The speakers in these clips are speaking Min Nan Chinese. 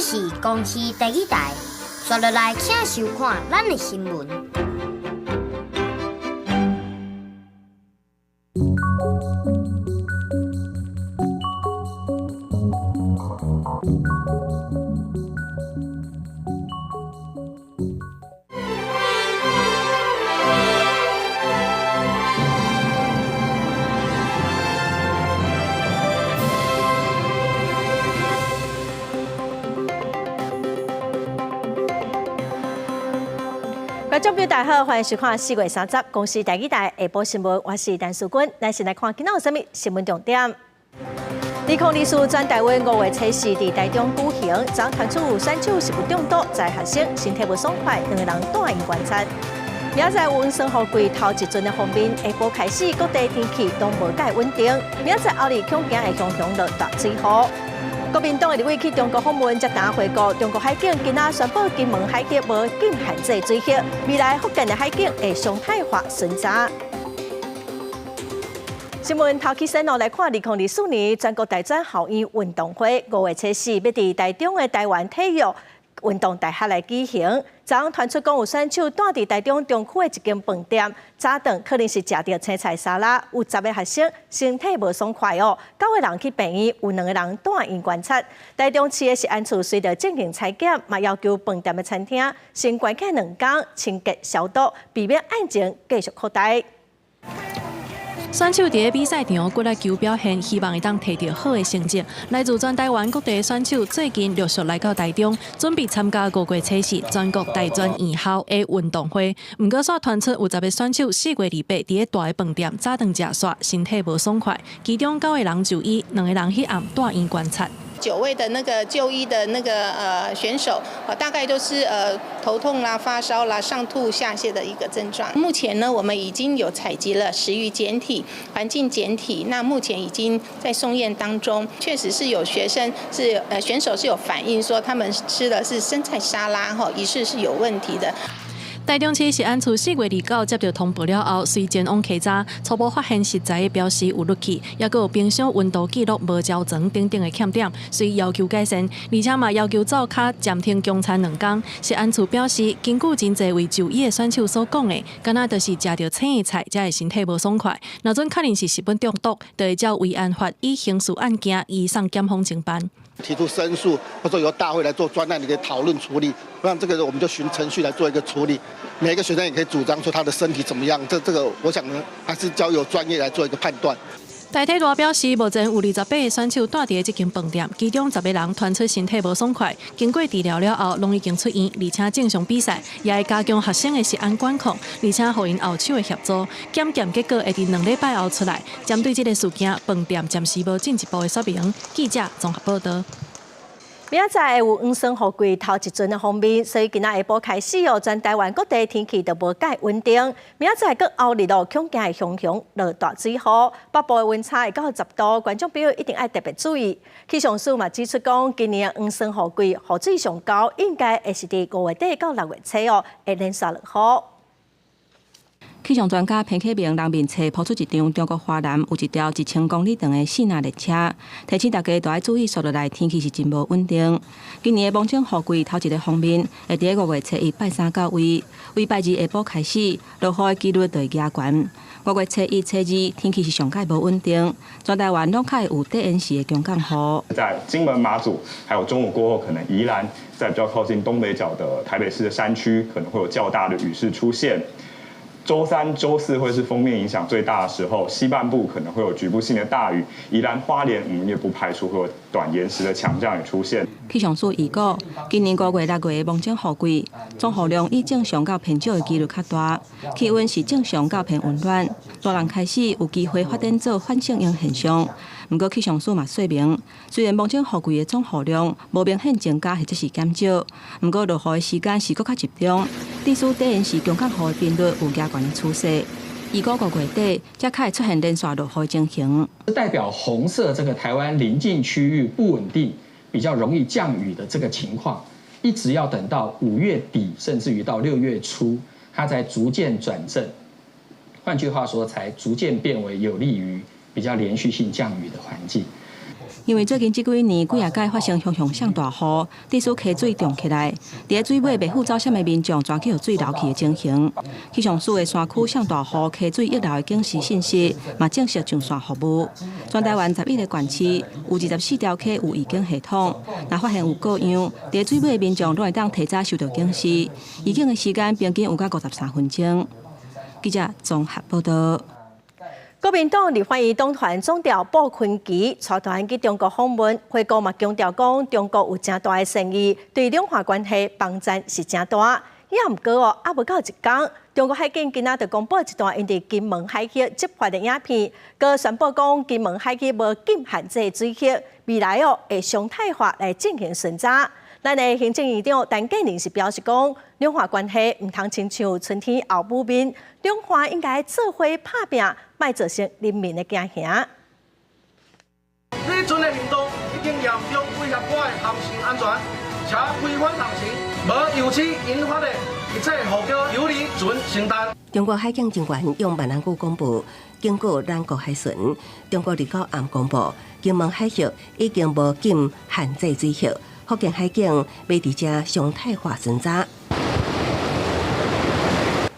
這是公視第二台，紲落來請收看咱的新聞。觀眾朋友大家好，歡迎收看4月30公視第二台下晡新聞，我是陳淑君。咱先來看今仔有啥物新聞重點。2024全台灣5月初四佇台中舉行，昨傳出有選手食物中毒，在學生身體無爽快，兩個人住院觀察。明仔載有黃酸雨季頭一陣的鋒面，下晡開始各地天氣攏無蓋穩定。明仔載後日恐驚會雄雄落大水雨。國民黨的立委去中國訪問，才談回國。中國海警今仔宣布金門海域無禁限制水域，未來福建的海警會常態化巡查。新聞頭起先來看，2024年全國大專校園運動會5月初四欲佇台中的台灣體育運動大學來舉行。昨昏傳出講有選手蹛佇台中中區的一間飯店，早頓可能是食著青菜沙拉，有10個學生身體無爽快哦，九個人去病院，有兩個人住院觀察。台中市的食安處隨著進行採檢，嘛要求飯店的餐廳先關起兩工，清潔消毒，避免案情繼續擴大。選手佇咧比賽場骨力求表現，希望會當提著好的成績。來自全台灣各地的選手最近陸續來到台中，準備參加5月初四全國大專院校的運動會。毋過，煞傳出有10個選手4月28佇咧大的飯店早頓食煞，身體無爽快，其中九個人就醫，兩個人彼暗住院觀察。 9位的那個就醫的那個選手，大概都是頭痛啦、發燒啦、上吐下瀉的一個症狀。目前呢，我們已經有採集了食餘檢體、環境檢體，那目前已經在送驗當中。確實是有學生是選手是有反映說，他們吃的是生菜沙拉，哈，疑似是有問題的。台中市食安處4月29接到通報了後，隨前往稽查，初步發現食材的標示有甩去，抑閣有冰箱溫度記錄無交存等等的欠點，遂要求改善，而且嘛要求灶跤暫停供餐兩工。食安處表示，根據真濟位就醫的選手所講的，敢若就是食著青的菜才會身體無爽快。若準確認是食物中毒，就會照慰安法以刑事案件移送檢方偵辦。提出申訴，或者由大會來做專案的討論處理，那這個我們就循程序來做一個處理。每個學生也可以主張說他的身體怎麼樣，這個我想呢，還是交由專業來做一個判斷。台體大表示，目前有28個選手蹛佇咧這間飯店，其中10個人傳出身體無爽快，經過治療了後，攏已經出院，而且正常比賽，也會加強學生的食安管控，而且予𪜶後手的協助。檢驗結果會佇2禮拜後出來。針對這個事件，飯店暫時無進一步的說明。記者綜合報導。明仔載會有黃酸雨季頭一陣的鋒面，所以今仔下晡開始哦，全台灣各地天氣都無蓋穩定。明仔載閣後日哦，恐驚會雄雄落大水雨，北部的溫差會到10度，觀眾朋友一定愛特別注意。氣象署嘛指出講，今年黃酸雨季雨水上高，應該會是佇5月底到6月初哦，會連續落雨。氣象專家彭啟明人面冊拋出一張中國華南有一條1000公里長的四納列車，提醒大家都愛注意，紲落來天氣是真無穩定。今年的芒種雨季頭一个鋒面會佇5月初一拜三到位，為拜二下晡開始落雨的幾率就會加懸。5月初一、初二天氣是上蓋無穩定，全台灣攏較會有短延時的強降雨。在金門、馬祖，還有中午過後，可能宜蘭在比較靠近東北角的台北市的山區，可能會有較大的雨勢出現。週三、週四會是鋒面影響最大的時候，西半部可能會有局部性的大雨，宜蘭花蓮我們也不排除會有短延時的強降雨出現。氣象署預估，今年5月、6月的芒種雨季總雨量以正常到偏少的幾率較大，氣溫是正常到偏溫暖，大人開始有機會發展做反聖嬰現象。毋過氣象署嘛說明，雖然芒種雨季的總雨量無明顯增加或者是減少，毋過落雨的時間是閣較集中，致使短延時強降雨的頻率有加懸的趨勢。預估5月底才較會出現連續落雨情形。代表紅色這個台灣鄰近區域不穩定，比較容易降雨的這個情況，一直要等到5月底，甚至於到6月初，它才逐漸轉正。換句話說，才逐漸變為有利於比較連續性降雨的環境。因為最近這幾年幾仔擺發生熊熊上大雨，致使溪水漲起來，佇水尾袂赴走險的民眾轉去予水流去的情形。氣象署的山區上大雨溪水溢流的警示信息，嘛正式上線服務。全台灣11個縣市有24條溪有預警系統，若發現有過樣，佇水尾的民眾攏會當提早收到警示。預警的時間平均有到53分鐘。記者綜合報道。國民黨立法院黨團總召傅崐萁帶團去中國訪問，回國嘛強調講，中國有誠大的善意，對兩岸關係幫贊是誠大。也毋過哦，猶無夠一工，中國海警今仔就公布一段𪜶佇金門海域執法的影片，閣宣布講金門海域無禁限制水域，未來哦會常態化來進行巡查。咱的行政院長陳建仁是表示講，兩岸關係毋通親像春天後母面，兩岸應該做伙拍拚，莫造成人民的驚嚇。你船的行動已經嚴重威脅我的航行安全，請規範航行，無由此引發的一切後果由你船承擔。中國海警人員用閩南語廣播警告咱國海巡，中國29暗公布，金門海域已經無禁限制水域。福建海警欲佇遮常態化巡查，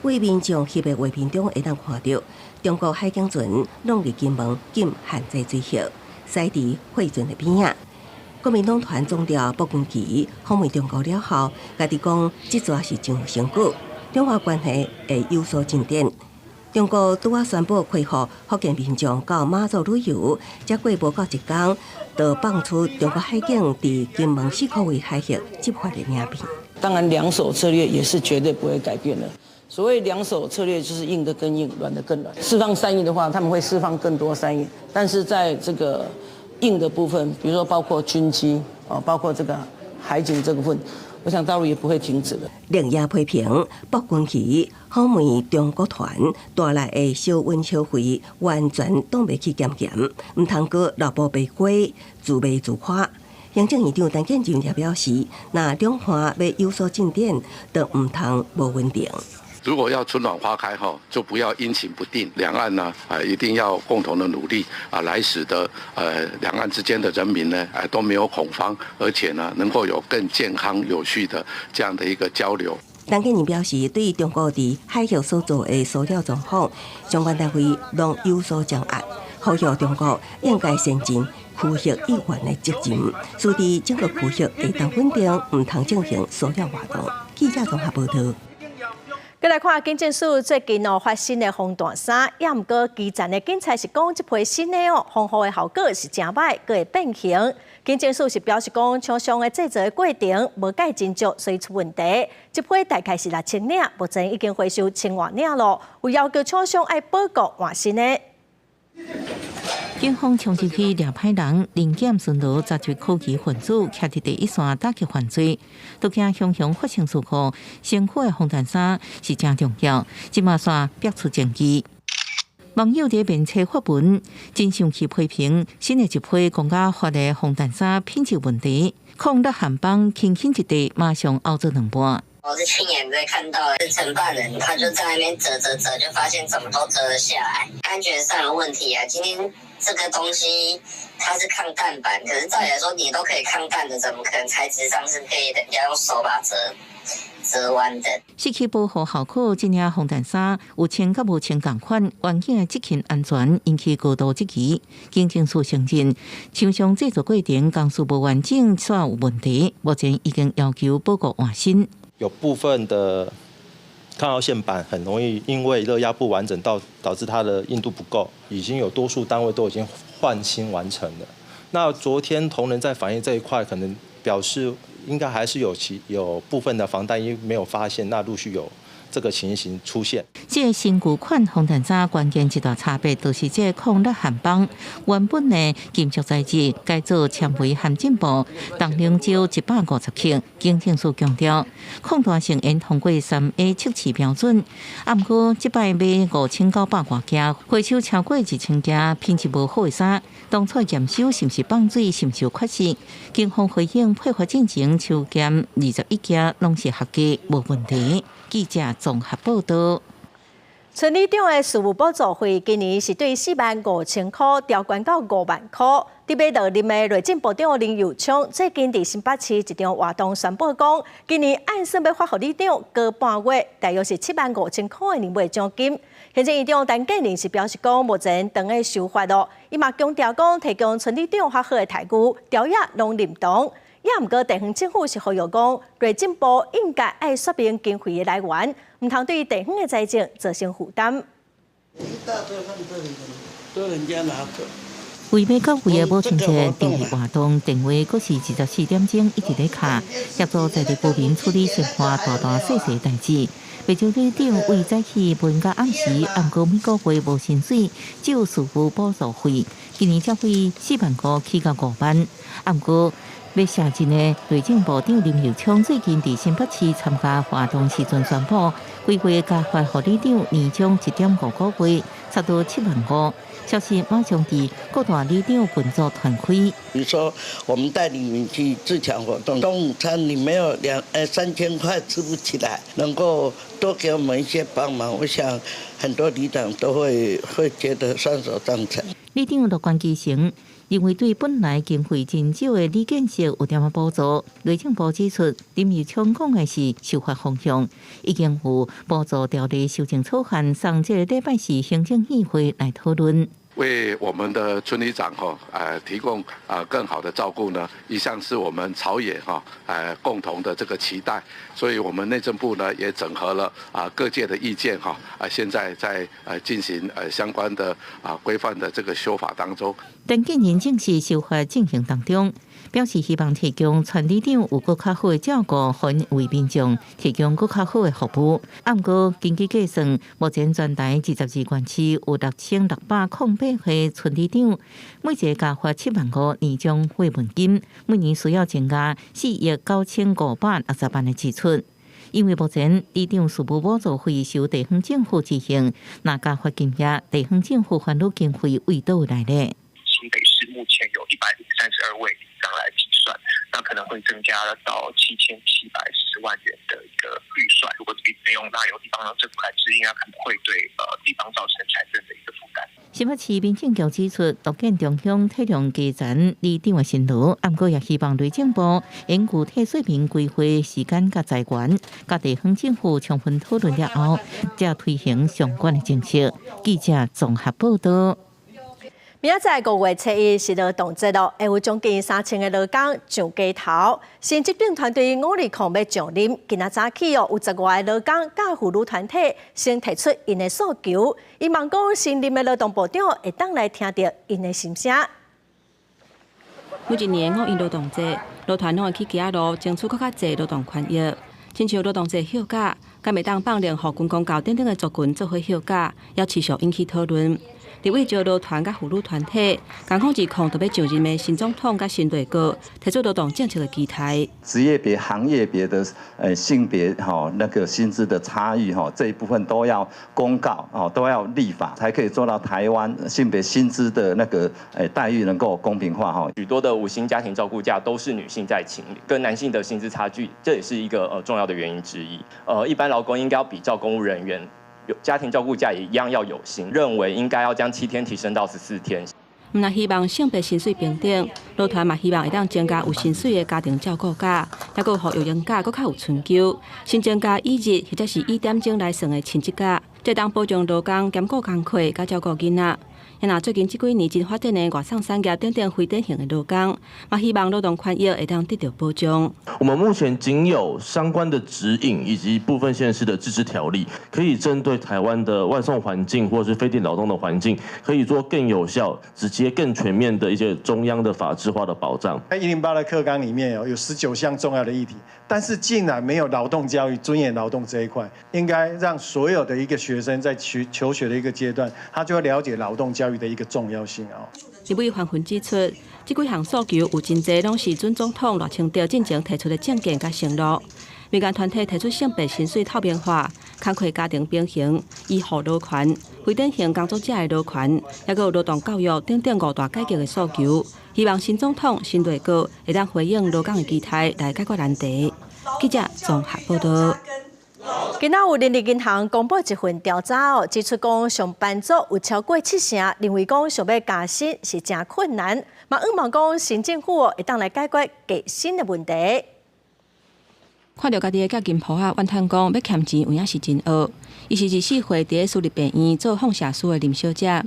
為民眾翕的畫面中會當看著中國海警船攏佇金門禁限制水域，駛佇貨船的邊仔。國民黨團總召傅崐萁訪問中國了後，家己講這逝是真有成果，兩岸關係會有所進展。中國拄仔宣布恢復福建民眾到馬祖旅遊，才過無夠一工，就放出中國海警佇金門四箍圍海域執法的影片。當然，兩手策略也是絕對不會改變的。所謂兩手策略，就是硬的更硬，軟的更軟。釋放善意的話，他們會釋放更多善意。但是在這個硬的部分，比如說包括軍機啊，包括這個海警這個部分，我想大陸也不會停止的。連夜批評傅崐萁訪問中國團帶來的小溫小費，完全擋袂去檢驗，毋通閣蘿蔔白瓜，自賣自誇。行政院長陳建仁也表示，若兩岸欲有所進展，就毋通無穩定。如果要春暖花開，哈，就不要陰晴不定。兩岸呢，啊，一定要共同的努力啊，來使得兩岸之間的人民呢，啊都沒有恐慌，而且呢，能夠有更健康有序的這樣的一個交流。陳建仁表示，對於中國佇海域所做的騷擾狀況，相關單位攏有所掌握，呼籲中國應該善盡區域議員的責任，使得整個區域會當穩定，毋通進行騷擾活動。記者綜合報道。閣來看警政署最近哦發新的防彈衫，也毋過基層的警察是講這批新的哦防護的效果是誠䆀，閣會變形。警政署是表示講，廠商的製造的過程無蓋斟酌，所以出問題。這批大概是6000領，目前已經回收千外領囉，有要求廠商愛補貨換新的。警方衝入去掠歹人，臨檢巡邏查出可疑分子，徛佇第一線打擊犯罪。都驚雄雄發生事故，身軀的防彈衫是誠重要。這馬煞逼出證據。網友佇面冊發文，真生氣批評新的一批公家發的防彈衫品質問題，抗熱汗幫輕輕一滴，馬上凹做兩半。我是親眼在看到，是承辦人，他就在那邊折折折，就發現怎麼都折得下來，安全上有問題啊！今天這個東西它是抗彈板，可是照理來說你都可以抗彈的，怎麼可能材質上是可以人家用手把它折折彎的？失去保護效果，這領防彈衫有穿佮無穿仝款，環境的執勤安全引起高度質疑。警政署承認，廠商製作過程工序無完整，煞有問題，目前已經要求補貨換新。有部分的抗凹陷板很容易因為熱壓不完整，導致它的硬度不夠，已經有多數單位都已經換新完成了。那昨天同仁在反映這一塊，可能表示應該還是有部分的防彈衣沒有發現，那陸續有這個情形出現。這個新舊款防彈衫關鍵一大差別，就是這個抗熱焊幫原本的金屬材質改做纖維含進布，重量只有150克。警政署強調，抗彈性會通過3A 測試標準。啊，毋過這擺買5900外件，回收超過1000件品質無好的衫，當初驗收是毋是放水，是毋是有缺失？警方回應配合進行抽檢21件，攏是合格，無問題。記者綜合報道。村里長的事務補助費今年是對45,000箍調懸到5萬箍。佇欲落任的內政部長林右昌最近佇新北市一場活動宣布講，今年按算欲發予里長高半月，大約是75,000箍的年尾獎金。行政院長陳建仁是表示講，目前正咧修法咯，伊嘛強調講，提供村里長較好的待遇，條約攏認同。也毋過地方政府是呼籲講，內政部應該愛說明經費的來源，毋通對地方的財政造成負擔。一大堆放這裡，都人家拿走。為欲到位的母親節定日活動，電話閣是24點鐘一直咧敲，協助在地居民處理生活大大細細代誌。袂少里長為早起奔到暗時，毋過每個月無薪水，只有事務補助費，今年才費4萬箍起到5萬，毋過欲卸任的內政部長林右昌最近佇新北市參加活動時陣宣布，規劃加發予里長年終1.5個月，差不多7萬5。消息馬上佇各大里長群組傳開。比如說，我們帶領你去自強活動，中午餐你沒有兩三千塊吃不起來，能夠多給我們一些幫忙，我想很多里長都會覺得雙手贊成。里長樂觀其成，認為對本來經費真少的里建設有點仔補助。內政部指出，林右昌講的是修法方向，已經有補助條例修正草案送這個禮拜四行政院會來討論。為我們的村里長哈，提供啊更好的照顧呢，一向是我們朝野哈，共同的這個期待，所以我們內政部呢也整合了啊各界的意見哈，啊現在在進行相關的啊規範的這個修法當中。陳建仁證實修法進行當中，表示希望提供村里長有閣較好的照顧，予為民眾提供閣較好的服務。毋過根據計算，目前全台22縣市有6608個村里長，每一个加發7萬5年終慰問金，每年需要增加4億9560萬的支出。因為目前里長事務補助費是由地方政府執行，若加發金額，地方政府煩惱經費為佗來咧？新北市目前有132位里長來計算，那可能會增加到7710萬元的一個預算。如果這筆費用那由地方政府來支應，那可能會對地方造成財政的一個負擔。新北市民政局指出，樂見中央體諒基層里長的辛勞，毋過也希望內政部研究體說明規劃時間佮資源，佮地方政府充分討論了後，才推行相關的政策。記者綜合報道。明仔載5月7日是勞動節咯，會有將近3000個勞工上街頭。新執政團隊五二空欲上任，今仔早起哦，有10外个勞工佮婦女團體先提出𪜶的訴求，希望講新任的勞動部長會當來聽著𪜶的心聲。每一年五一勞動節，勞團攏會去街路爭取閣較濟勞動權益。親像勞動節休假，敢會當放任予軍公教等等的族群做伙休假，也持續引起討論。立委召勞團佮婦女團體，仝款20就欲上任的新總統佮新內閣提出勞動政策的期待。職業別、行業別的性別哈那個薪資的差異哈，這一部分都要公告哦，都要立法，才可以做到台灣性別薪資的那個待遇能夠公平化哈。許多的無薪家庭照顧假都是女性在請領，跟男性的薪資差距，這也是一個重要的原因之一。一般勞工應該要比照公務人員。有家庭照顧假也一樣要有薪，認為應該要將7天提升到14天。毋但希望性別薪水平等，勞團嘛希望會當增加有薪水的家庭照顧假，抑閣予育嬰假閣較有春秋，新增加以日或者是以點鐘來算的親職假，這當保障勞工兼顧工課佮照顧囡仔。若最近這幾年真發展的外送產業等等非典型的勞工，嘛希望勞動權益會當得到保障。我們目前僅有相關的指引以及部分縣市的自治條例，可以針對台灣的外送環境或是非典勞動的環境，可以做更有效、直接、更全面的一些中央的法制化的保障。在108的課綱裡面有19項重要的議題，但是竟然沒有勞動教育、尊嚴勞動這一塊，應該讓所有的一個學生在求學的一個階段，他就會了解勞動教育的一個重要性啊。立委紛紛指出，這幾項訴求有真濟攏是準總統賴清德進前提出的政見佮承諾。民間團體提出性別薪水透明化、工課家庭平衡、醫護勞權、非典型工作者的勞權，抑閣有勞動教育等等五大改革的訴求，希望新總統、新內閣會當回應勞工的期待，來解決難題。記者綜合報道。今仔有人力銀行公布一份調查哦，指出講上班族有超過七成認為講想欲加薪是誠困難，嘛向望講新政府哦會當來解決加薪的問題。看著家己的囝金鋪仔，怨嘆講欲儉錢有影是真僫。伊是24歲佇咧私立病院做放射師的林小姐，月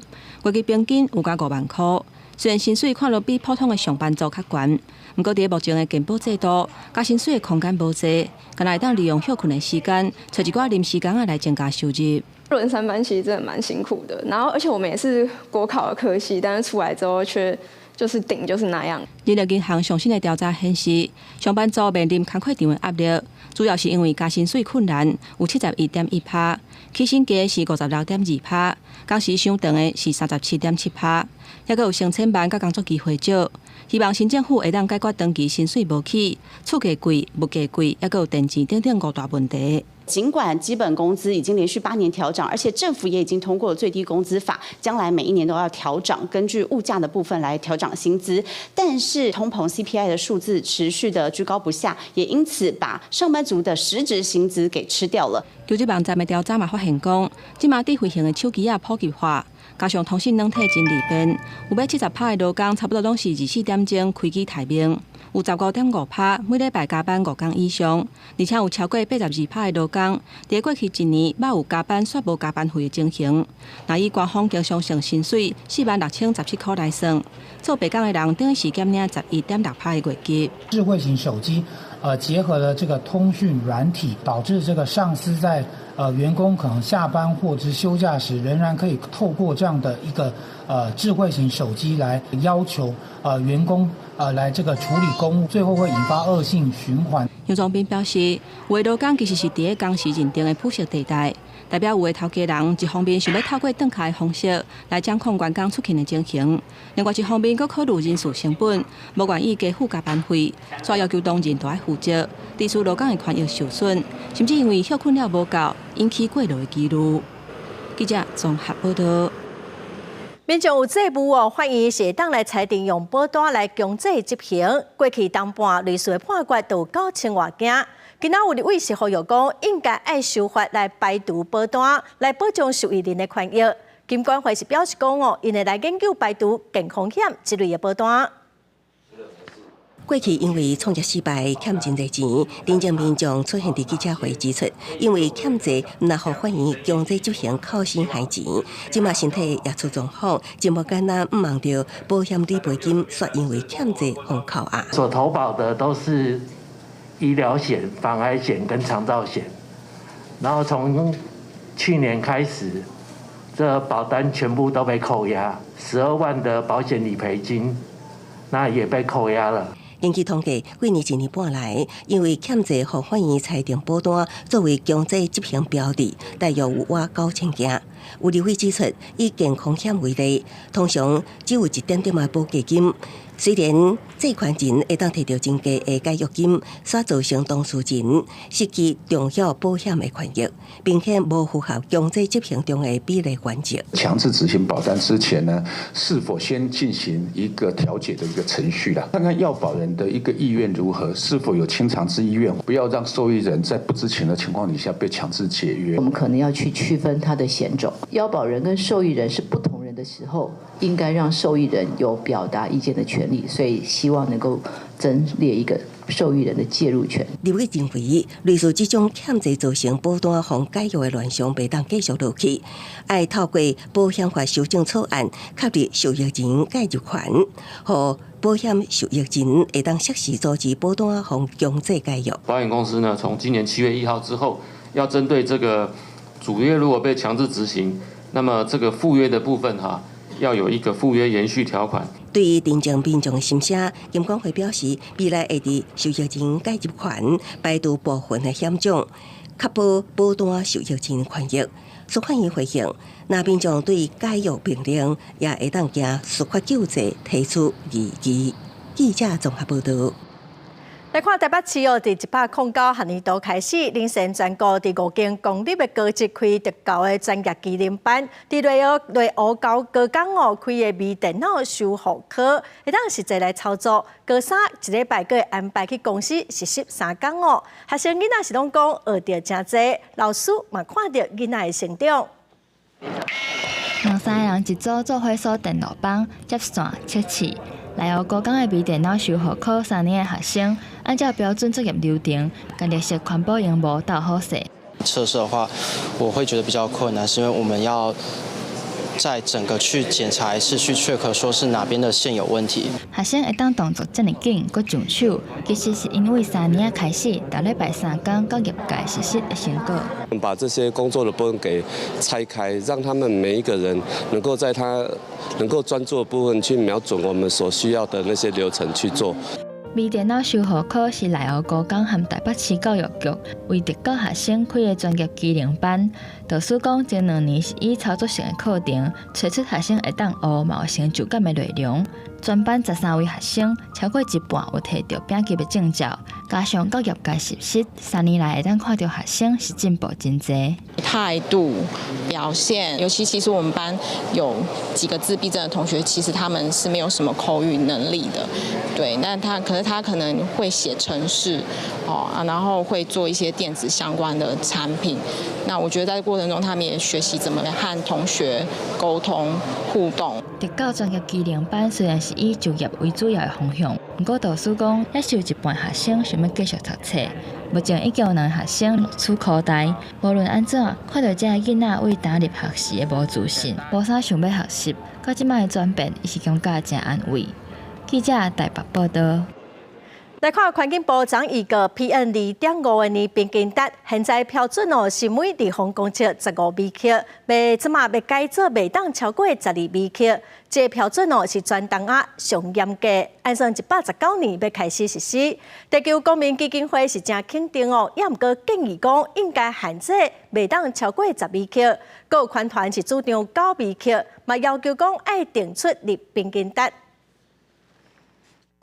入平均有加5萬箍。雖然薪水看落比普通的上班族較懸，毋過佇目前的健保制度，加薪水的空間無濟，敢若會當利用歇睏的時間，揣一寡臨時工仔來增加收入。輪三班其實真的蠻辛苦的，然後而且我們也是國考的科系，但是出來之後卻就是頂就是那樣。人力銀行上新的調查顯示，上班族面臨工課場的壓力，主要是因為加薪水困難，有71.1%，起薪低是56.2%，工時傷長的是37.7%，抑閣有成千萬佮工作機會少。希望新政府會當解決長期薪水無起、厝價貴、物價貴，抑閣有電錢等等五大問題。儘管基本工資已經連續8年調漲，而且政府也已經通過了最低工資法，將來每一年都要調漲，根據物價的部分來調漲薪資。但是通膨 CPI 的數字持續的居高不下，也因此把上班族的實質薪資給吃掉了。求職網站的調查嘛發現講，這馬智慧型的手機仔普及化，加上通訊軟體真利便，有欲70%的勞工差不多攏是24點鐘開機待命。有15.5%每禮拜加班5工以上，而且有超過82%的勞工，佇過去一年捌有加班煞無加班費的情形。若以官方經常性薪水46,017箍來算，做白工的人等於是減領11.6%的月給。智慧型手機，結合了這個通訊軟體，導致這個上司在員工可能下班或者休假時，仍然可以透過這樣的一個智慧型手機來要求員工來這個處理公務，最後會引發惡性循環。楊宗斌表示，有的勞工其實是佇咧工時認定的灰色地帶，代表有的頭家人一方面想欲透過轉卡的方式來掌控員工出勤的情形，另外一方面閣考慮人事成本，無願意加付加班費，所以要求當人都愛負責，致使勞工的權益受損，甚至因為歇睏了無夠，引起過勞的疑慮。記者綜合報道。民眾有債務哦，法院是會當來裁定用保單來強制執行。過去重判類似的判決都有9000外件。今仔有立委是呼籲講，應該愛修法來排除保單，來保障受益人的權益。金管會是表示講哦，𪜶會來研究排除健康險這類的保單。過去因為創業失敗欠真濟錢，林鄭民眾出現佇記者會指出，因為欠債，毋若予法院強制執行扣死還錢，這馬身體也出狀況，真無簡單，毋望著保險理賠金煞因為欠債予扣押。所投保的都是醫療險、防癌險跟長照險，然後從去年開始，這保單全部都被扣押，12萬的保險理賠金，那也被扣押了。根據統計，幾年一年半來，因為欠債，予法院裁定保單作為強制執行標的，大約有倚9000件。有立委指出，以健康險為例，通常只有一點點的保價金，雖然借款人會當提著真低的解約金，煞造成當事人失去重要保險的權益，並且無符合強制執行中的比例原則。強制執行保單之前呢，是否先進行一個調解的一個程序啦？看看要保人的一個意願如何，是否有清償之意願，不要讓受益人在不知情的情況底下被強制解約。我們可能要去區分他的險種，要保人跟受益人是不同人的時候，應該讓受益人有表達意見的權利，所以希望能夠增列一個受益人的介入權。立委認為，類似這種欠債造成保單予解約的亂象，袂當繼續落去，愛透過保險法修正草案，確立受益人介入權，予保險受益人會當適時阻止保單予強制解約。保險公司呢，從今年7月1號之後，要針對這個主約如果被強制執行，那麼這個附約的部分哈，要有一個附約延續條款。對於陳情民眾的心聲，金管會表示，未來會佇受益人介入權排除部分的險種，確保保單受益人權益。司法院回應，若民眾對解約命令也會當行司法救濟提出異議。記者綜合報道。來看台北市哦，佇109學年度開始，領先全國佇五間公立的高職開特教的專業技能班，佇內湖高高工哦開的微電腦修復科，會當實際來操作。高三一禮拜閣會安排去公司實習3工哦。學生囡仔是攏講學著誠濟，老師嘛看著囡仔的成長。兩三个人一組做伙鎖電路板、接線、測試。內湖高工的微電腦修復科三年的學生，按照標準作業流程，共綠色環保螢幕鬥好勢。測試的話，我會覺得比較困難，是因為我們要在整個去檢查一次，去 check 說是哪邊的線有問題。學生會當動作遮爾緊，閣上手，其實是因為三年仔開始，逐禮拜三工到業界實習的成果。把這些工作的部分給拆開，讓他們每一個人能夠在他能夠專注的部分去瞄準我們所需要的那些流程去做。微電腦修復科是內湖高工和台北市教育局為特教學生開的專業技能班。導師講，前2年是以操作性的課程，揣出學生會當學嘛有成就感的內容。全班13位學生，超過一半有提著丙級的證照，加上到業界實習，3年來會當看著學生是進步真濟。態度表現，尤其其實我們班有幾個自閉症的同學，其實他們是沒有什麼口語能力的，對，那他可是他可能會寫程式，哦啊，然後會做一些電子相關的產品。那我覺得在過程中，他們也學習怎麼和同學溝通互動。特教專業技能班雖然是以就業為主要的方向，毋過導師講，猶是有一半學生想欲繼續讀冊。目前已經有兩个學生錄取科大。無論按怎，看著這个囡仔對當入學時的無自信，無啥想欲學習，到這擺的轉變，伊是感覺誠安慰。記者台北報道。來看環境部長預告 PM 2.5的年平均值，現在標準哦是每立方公尺15微克，欲這馬欲改做袂當超過12微克。這個標準哦是全東亞上嚴格，按算119年欲開始實施。地球公民基金會是誠肯定哦，也毋過建議講應該限制袂當超過10微克。閣有環團是主張9微克，嘛要求講愛定出日平均值。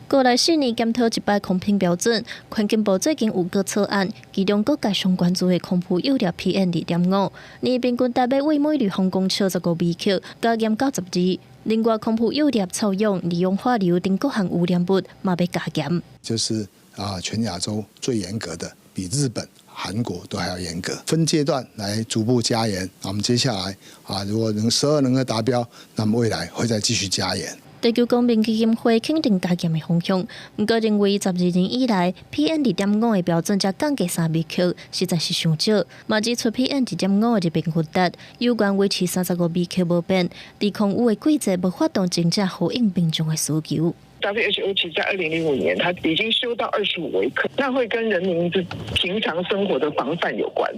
過來4年檢討一擺空品標準，環境部最近有個草案，其中各界上關注的空污有粒 PM 2.5，年平均值欲為每立方公尺15微克，加嚴到12。另外，空污有粒臭氧、二氧化硫等各項污染物嘛欲加嚴。就是啊，全亞洲最嚴格的，比日本、韓國都還要嚴格。分階段來逐步加嚴。我們接下來啊，如果能12能夠達標，那麼未來會再繼續加嚴。地球公民基金會肯定加嚴的方向，毋過認為12年以來，PM 2.5的標準才降低3微克，實在是傷少。嘛指出 PM 2.5的日平均值有關維持35微克無變，低空污的規則無法度真正呼應民眾的需求。 WHO 其實在2005年，它已經修到25微克，那會跟人民的平常生活的防範有關。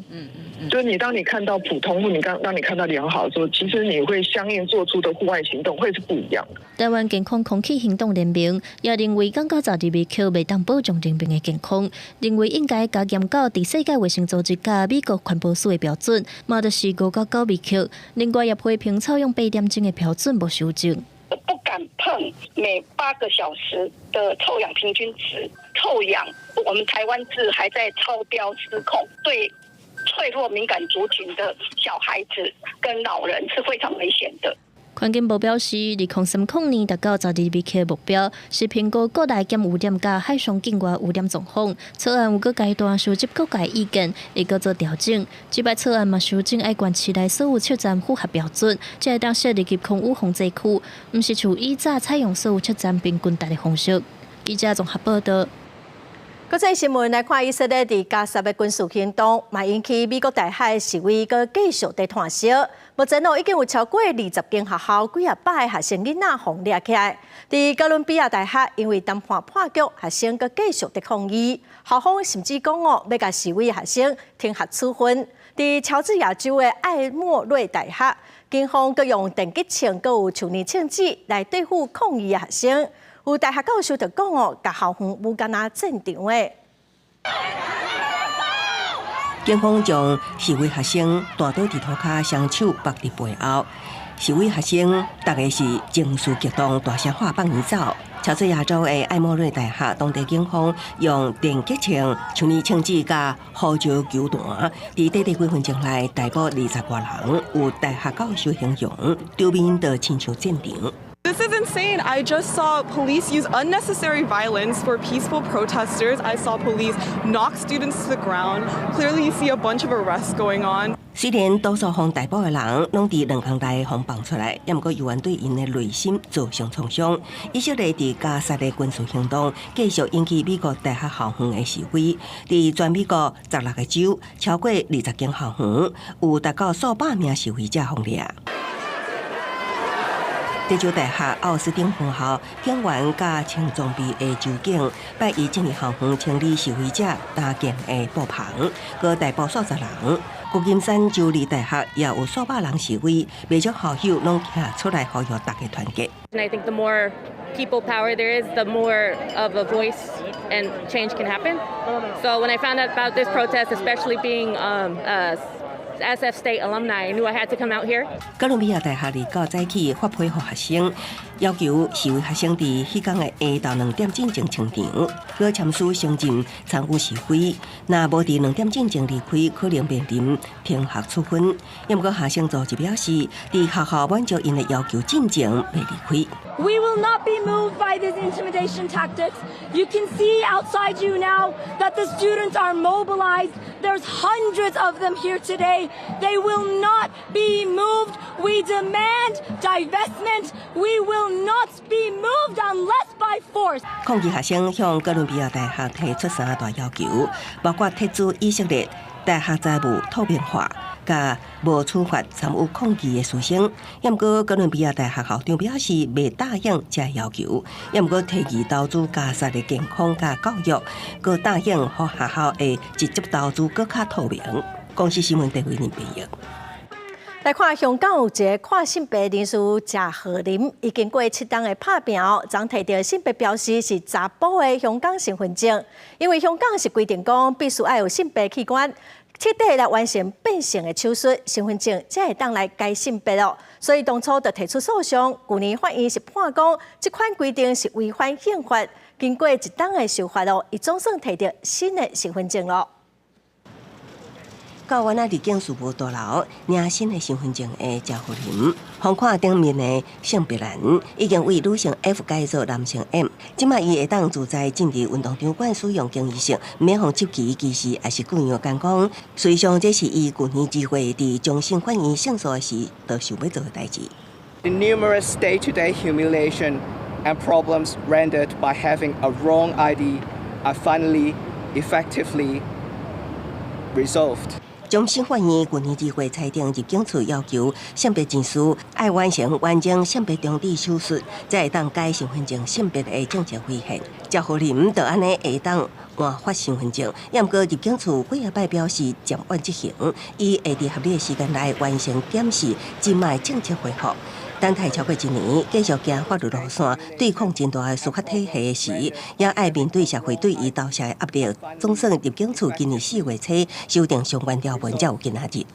就是你當你看到普通，或你剛當你看到良好的時候，其實你會相應做出的戶外行動會是不一樣的。台灣健康空氣行動聯盟也認為，降到12微克袂當保障人民的健康，認為應該加嚴到佇世界衛生組織佮美國環保署的標準，嘛就是5到9微克。另外也批評臭氧8點鐘的標準無修正。不敢碰每8個小時的臭氧平均值，臭氧我們台灣是還在超標失控，對脆弱敏感族群的小孩子跟老人是非常危險的。環境部表示，2030年達到12微克目標，是評估國內減污染佮海上境外污染狀況。草案有閣階段收集各界意見，會閣做調整。這擺草案嘛修正愛縣市內所有測站符合標準，才會當設立空污防制區，毋是像以早採用所有測站平均值的方式。記者綜合報道。國際新聞來看，以色列佇加薩的軍事行動，嘛引起美國大學示威，閣繼續佇湠燒。目前哦，已經有超過20間學校幾仔百個學生囡仔予掠起來。佇哥倫比亞大學，因為談判破局，學生閣繼續佇抗議。校方甚至講哦，欲共示威學生停學處分。佇喬治亞州的艾默瑞大學，警方閣用電擊槍、閣有樹林槍子來對付抗議的學生。有大學教授就講哦，共校園無敢若戰場的。警方將示威學生彈倒佇塗跤，雙手縛佇背後。示威學生逐个是情緒激動，大聲喊放伊走。喬治亞州的愛莫瑞大學，當地警方用電擊槍、像槍支佮胡椒球彈，佇短短幾分鐘內逮捕20外人，有大學教授形容，場面就親像戰場。 This is insane. I just saw police use unnecessary violence for peaceful protesters. I saw police knock students to the ground. Clearly, you see a bunch of arrests going on. 雖然多數予逮捕的人攏佇2工內予放出來，猶毋過猶原對𪜶的內心造成創傷。以色列佇加薩的軍事行動繼續引起美國大學校園的示威，佇全美國16個州，超過20間校園有達到數百名示威者予掠。德州大學奧斯汀分校警員佮穿裝備的州警，拜一進入校園清理示威者搭建的布棚，閣逮捕數十人。舊金山州立大學也有數百人示威，袂少校友攏徛出來呼籲大家團結。 And I think the more people power there is, the more of a voice and change can happen. So when I found out about this protest, especially being a SF State alumni, I knew I had to come out here. 哥倫比亞大學二九早起發批予學生，要求示威學生佇彼工的下晝2點進前清場，閣簽署聲明參與示威。若無佇2點進前離開，可能面臨停學處分。猶毋過學生組織表示，佇學校滿足𪜶的要求進前袂離開。 We will not be moved by these intimidation tactics. You can see outside you now that the students are mobilized. There's hundreds of them here today. They will not be moved. We demand divestment. We will not be moved unless by force. 抗議學生向哥倫比亞大學提出三大要求，包括撤資以色列大學財務透明化，佮無處罰參與抗議的師生。猶毋過哥倫比亞大學校長表示袂答應這要求，猶毋過提議投資加薩的健康佮教育，閣答應予學校會直接投資閣較透明。公視新聞陳慧琳編譯。來看香港有一个跨性別人士謝浩霖，伊經過7冬的拍拚哦，昨提著性別標示是查埔的香港身份證，因為香港是規定講必須愛有性別器官徹底來完成變性的手術，身份證才會當來改性別哦。所以當初就提出訴訟，舊年法院是判講這款規定是違反憲法。經過一冬的修法哦，伊總算提著新的身份證囉。到灣仔入境事務大樓領新的身份證的謝浩霖，予看頂面的性別欄已經為女性 F 改做男性 M。這擺伊會當自在進入運動場館使用更衣室，毋免予執旗歧視，抑是異樣眼光。事實上，這是伊舊年2月佇終審法院勝訴時，就想欲做的代誌。 The numerous day-to-day humiliation and problems rendered by having a wrong ID are finally effectively resolved. 終審法院舊年2月裁定入境處要求性別人士愛完成完整性別終止手術，才會當改身份證性別的政策違憲。謝浩霖就按呢會當換發身份證，猶毋過入境處幾仔擺表示暫緩執行，伊會佇合理的時間內完成檢視這擺政策回覆。等待超過一年，繼續行法律路線對抗真大的司法體系的時，也愛面對社會對伊投射的壓力。總算入境處今年4月初修訂相關條文，才有今仔日。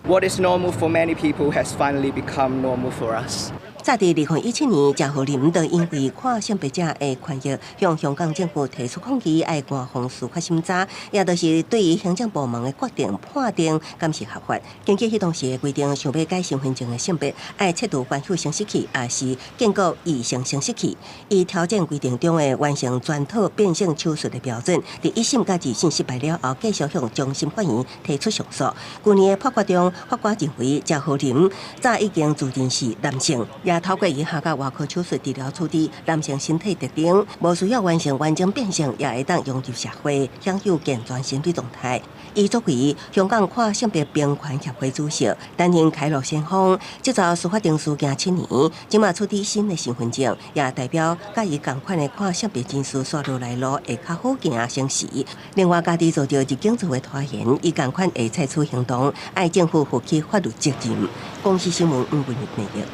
What is normal for many people has finally become normal for us. 早佇2017年，謝浩霖就因為跨性別者的權益，向香港政府提出抗議，愛官方司法審查，也就是對於行政部門的決定判定敢是合法。根據彼當時的規定，想欲改身份證的性別，愛切除原有生殖器，抑是建構異性生殖器。伊挑戰規定中的完成全套變性手術的標準，佇一審佮二審失敗了後，繼續向終審法院提出上訴。舊年的判決中，法官認為謝浩霖早已經自認是男性，也透過醫學佮外科手術治療處置男性身體特徵，無需要完成完整變性，也會當融入社會，享有健全身體狀態。伊作為香港跨性別平權協會主席，擔任開路先鋒，這遭司法程序行7年，這馬取得新的身份證，也代表佮伊仝款的跨性別人士紲落來路會較好行省時。另外，家己遭著入境處的拖延，伊仝款會採取行動，愛政府負起法律責任。公視新聞黃文玉編譯。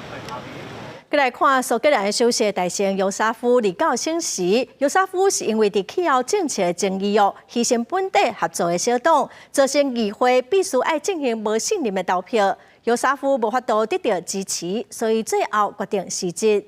閣來看蘇格蘭的首相大臣尤沙夫二九省時，尤沙夫是因為佇氣候政策的爭議哦，犧牲本地合作的小黨，造成議會必須愛進行無信任的投票。尤沙夫無法度得到支持，所以最後決定辭職。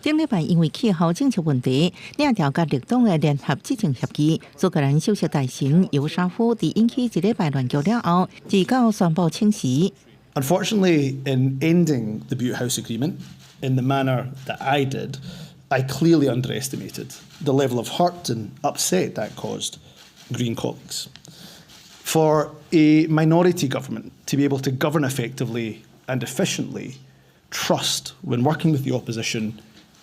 頂禮拜因為氣候政策問題，領著佮綠黨的聯合執政協議。蘇格蘭首相大臣尤沙夫佇引起一禮拜亂局了後，自到宣布請辭。 Unfortunately, in ending the Bute House Agreement in the manner that I did, I clearly underestimated the level of hurt and upset that caused Green colleagues. For a minority government to be able to govern effectively and efficiently, trust when working with the opposition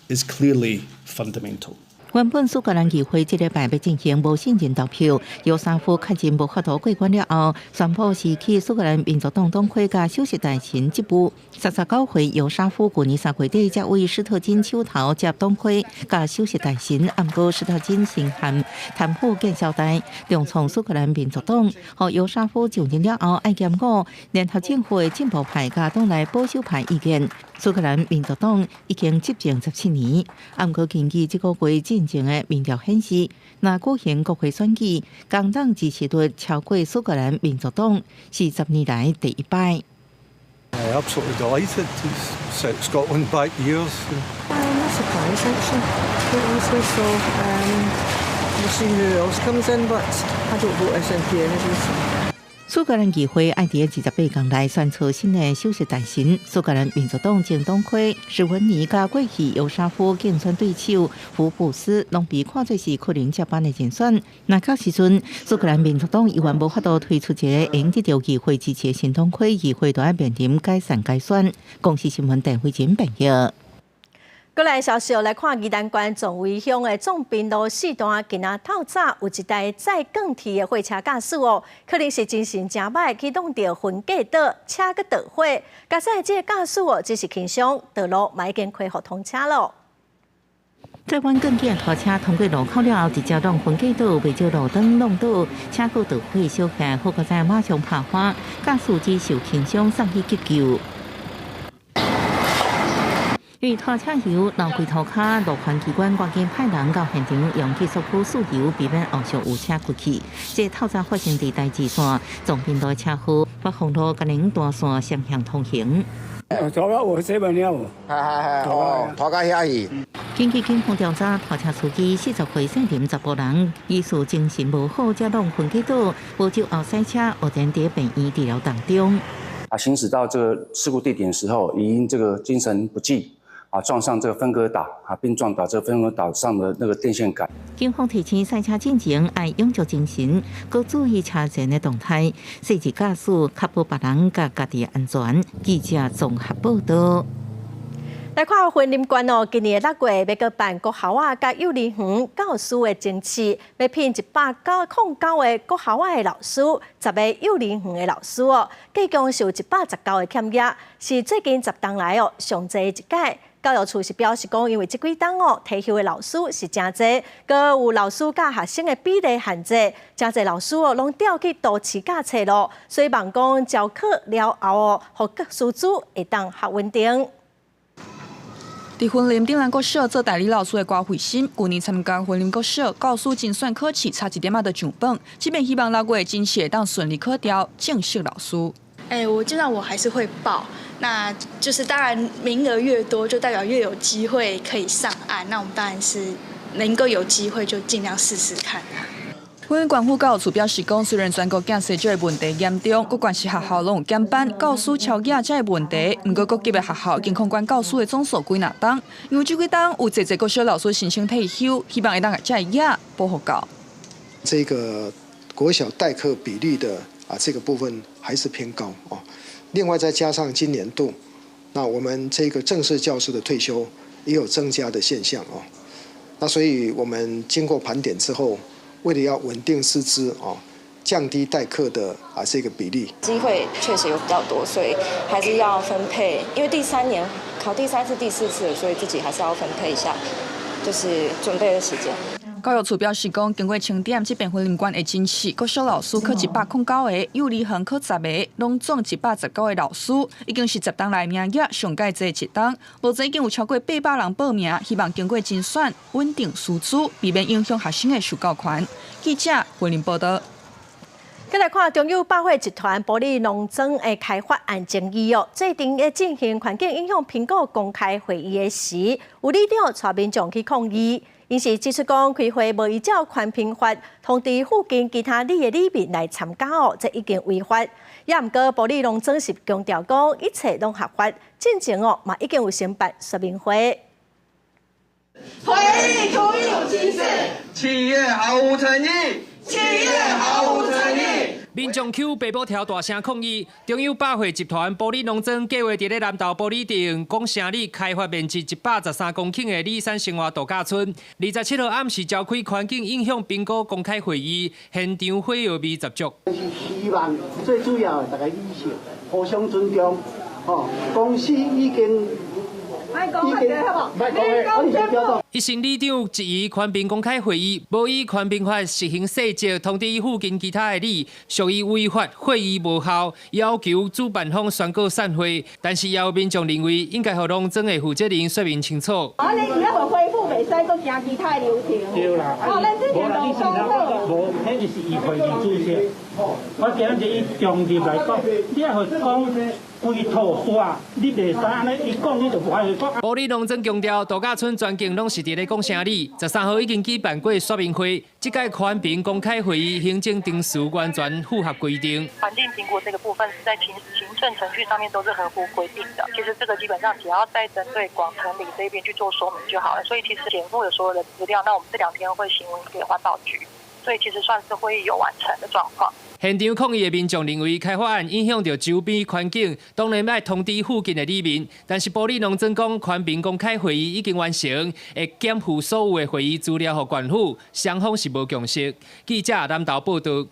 is clearly fundamental. 原本蘇格蘭議會這禮拜欲進行無信任投票，尤沙夫確認無法度過關了後，宣布辭去蘇格蘭民族黨黨魁佮首席大臣職務。39歲尤沙夫舊年3月底才為斯特金手頭接黨魁佮首席大臣，毋過斯特金身陷貪腐見消代，重創蘇格蘭民族黨。予尤沙夫就任了後，愛兼顧聯合政府的進步派佮黨內保守派意見。蘇格蘭民族黨已經執政17年，毋過根據這個月進行的民調顯示，若舉行國會選舉，工黨支持率超過蘇格蘭民族黨，是10年來第一擺。 Absolutely delighted to set Scotland back years. I'm not surprised actually, quite honestly. So we'll see who else comes in, but I don't vote SNP anyway. So. 蘇格蘭議會愛佇28工來選出新的首相大臣。蘇格蘭民族黨前黨魁史文尼佮過去尤沙夫競選對手福布斯，攏被看做是可能接班的人選。若到時陣，蘇格蘭民族黨猶原無法度推出一个會得著議會支持的新黨魁，議會就愛面臨解散改選。公視新聞鄧慧珍編譯。閣來消息來看，宜蘭縣壯圍鄉的總平路4段，今仔透早有一台載鋼鐵的貨車駕駛哦，可能是精神誠䆀，去挵著分隔島，車閣著火。駕駛這个駕駛哦，只是輕傷，道路嘛已經恢復通車囉。載滿鋼鐵的拖車通過路口了後，直接挵分隔島，袂少路燈挵倒，車閣著火燒起來，好佳哉馬上拍花，駕駛只受輕傷，送去急救。因為拖車油流規塗跤，路環機關趕緊派人到現場用急速噴注油，避免後續有車過去。這透早發生佇台二線總平路車禍，北風路嘉寧大線雙向通行。拖到我這邊了，係係係，哦，拖到遐去。根據警方調查，拖車司機40歲姓林查埔人，疑似精神無好，才挵分隔島，無酒後駛車，目前佇病院治療當中。啊，行駛到這個事故地點時候，已因這個精神不濟。啊，撞上這個分隔島，啊，並撞倒這個分隔島上的那個電線桿。警方提醒駛車進前愛養足精神，閣注意車前的動態，細緻駕駛，確保別人佮家己安全。記者綜合報道。來看雲林縣哦，今年6月欲閣辦國校仔佮幼兒園教師的甄試，欲聘109個國校仔的老師，10個幼兒園的老師哦，計共是有119個欠額，是最近10冬來哦上濟一屆。教育處是表示講，因為這幾冬哦退休的老師是誠濟，閣有老師佮學生的比例限制，誠濟老師哦攏調去都市教冊咯，所以望講招考了後哦，予師資會當較穩定。佇雲林頂蘭國小做代理老師的郭慧心，舊年參加雲林國小教師甄選考試，差一點仔就上榜，這擺希望6月甄試會當順利考著正式老師。欸，我基本上我還是會報，那就是當然名額越多，就代表越有機會可以上岸。那我們當然是能夠有機會就盡量試試看。雲林縣府教育處表示講，雖然全國教師這个問題嚴重，各縣市學校攏有減班、教師超額這个問題。毋過各級的學校已經控管教師的總數幾若冬，因為這幾冬有濟濟國小老師申請退休，希望會當共這个額補予夠。這個國小代課比例的啊，這個部分還是偏高哦。另外再加上今年度，那我們這個正式教師的退休也有增加的現象哦。那所以我們經過盤點之後，為了要穩定師資哦，降低代課的啊這個比例，機會確實有比較多，所以還是要分配。因為第三年考第三次、第四次，所以自己還是要分配一下，就是準備的時間。教育處表示講，經過清點，這遍雲林縣的甄試，國小老師考109個，幼兒園考10個，攏總119個老師，已經是10冬來名額上蓋濟一冬。目前已經有超過800人報名，希望經過甄選穩定師資，避免影響學生的受教權。記者雲林報道。再來看中友百貨集團埔里農莊的開發案爭議哦，最近咧進行環境影響評估公開會議的時，有里長帶民眾去抗議，𪜶是指出講開會無依照環評法通知附近其他里的里民來參加哦，這已經違法。也毋過埔里農莊是強調講一切攏合法，進前哦嘛已經有申辦說明會。會議徒有其事，企業毫無誠意，企業毫無誠意。民眾搝白布條大聲抗議，中友百貨集團埔里農莊計劃佇咧南投埔里鎮廣城里開發面積113公頃的里山生活度假村。27號暗時召開環境影響評估公開會議，現場火藥味十足。是希望最主要大家理性，互相尊重，吼，公司已經。一審里長質疑環評公開會議，無依環評法實行細則通知附近其他的里，屬於違法會議無效，要求主辦方宣告散會。但是也有民眾認為，應該予農莊的負責人說明清楚。啊，你而家話恢復袂使閣行其他的流程。對啦，哦，咱之前都講好。無，彼就是以會議主席。我今日以中立來講，你愛予講規套話，你袂使按呢，伊講你就無愛去講。埔里農莊強調，度假村全境攏是佇咧廣城里，13號已經舉辦過說明會，這屆環評公開會議行政程序完全符合規定。環境評估這個部分是在行政程序上面都是合乎規定的。其實這個基本上只要再針對廣城里這邊去做說明就好了。所以其實檢附有所有的資料，那我們這兩天會行文給環保局，所以其實算是會議有完成的狀況。現場抗議的民眾認為，開發案影響著周邊環境，當然愛通知附近的里民。但是埔里農莊講，環評公開會議已經完成，會檢附所有的會議資料予縣府，雙方是無共識。記者南投報導。